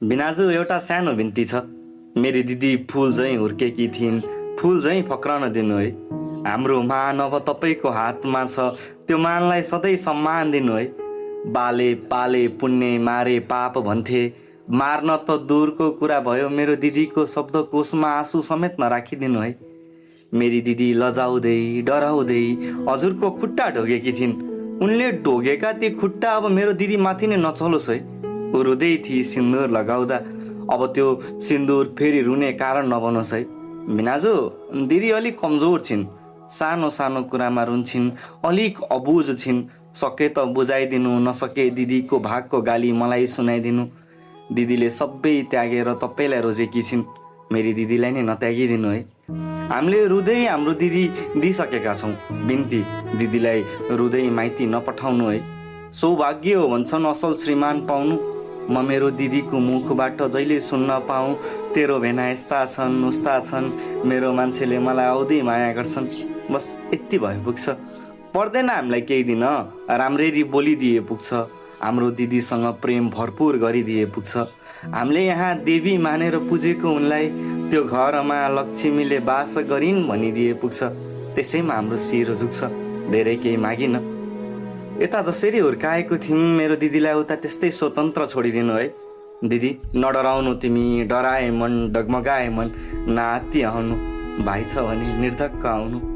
बिनाजु एउटा सानो बिन्ती छ। मेरी दिदी फुल झैँ हुर्केकी थिइन्, फुल झैँ फक्रन दिनु है। हाम्रो मान अब तपाईँको हातमा छ, त्यो मानलाई सधैँ सम्मान दिनु है। बाले पाले पुण्य मारे पाप भन्थे, मार्न त दूरको कुरा भयो, मेरो दिदीको शब्दकोशमा आँसु समेत नराखिदिनु है। मेरी दिदी लजाउँदै डराउँदै हजुरको खुट्टा ढोगेकी थिइन्। उनले ढोगेका ती खुट्टा अब मेरो दिदी माथि नै नचलोस् है। ऊ रुँदै थिए सिन्दुर लगाउँदा, अब त्यो सिन्दुर फेरि रुने कारण नबनोस् है। बिनाजु दिदी अलिक कमजोर छिन्, सानो सानो कुरामा रुन्छन्, अलिक अबुझ छिन्। सके त बुझाइदिनु, नसके दिदीको भागको गाली मलाई सुनाइदिनु। दिदीले सबै त्यागेर तपाईँलाई रोजेकी छिन्, मेरी दिदीलाई नै नत्यागिदिनु है। हामीले रुँदै हाम्रो दिदी दिइसकेका छौँ, बिन्ती दिदीलाई रुँदै माइती नपठाउनु है। सौभाग्य हो भन्छन् असल श्रीमान पाउनु। म मेरो दिदीको मुखबाट जहिले सुन्न पाऊँ, तेरो भेना यस्ता छन् उस्ता छन्, मेरो मान्छेले मलाई आउँदै माया गर्छन्। बस यति भए पुग्छ, पर्दैन हामीलाई केही दिन, राम्ररी बोलिदिए पुग्छ। हाम्रो दिदीसँग प्रेम भरपुर गरिदिए पुग्छ। हामीले यहाँ देवी मानेर पुजेको उनलाई त्यो घरमा लक्ष्मीले बास गरिन् भनिदिए पुग्छ। त्यसैमा हाम्रो शिर झुक्छ, धेरै केही मागिन। यता जसरी हुर्काएको थियौँ मेरो दिदीलाई उता त्यस्तै स्वतन्त्र छोडिदिनु है। दिदी नडराउनु, तिमी डराए मन डगमगाए मन, नाति आउनु, भाइ छ भने निर्धक्क आउनु।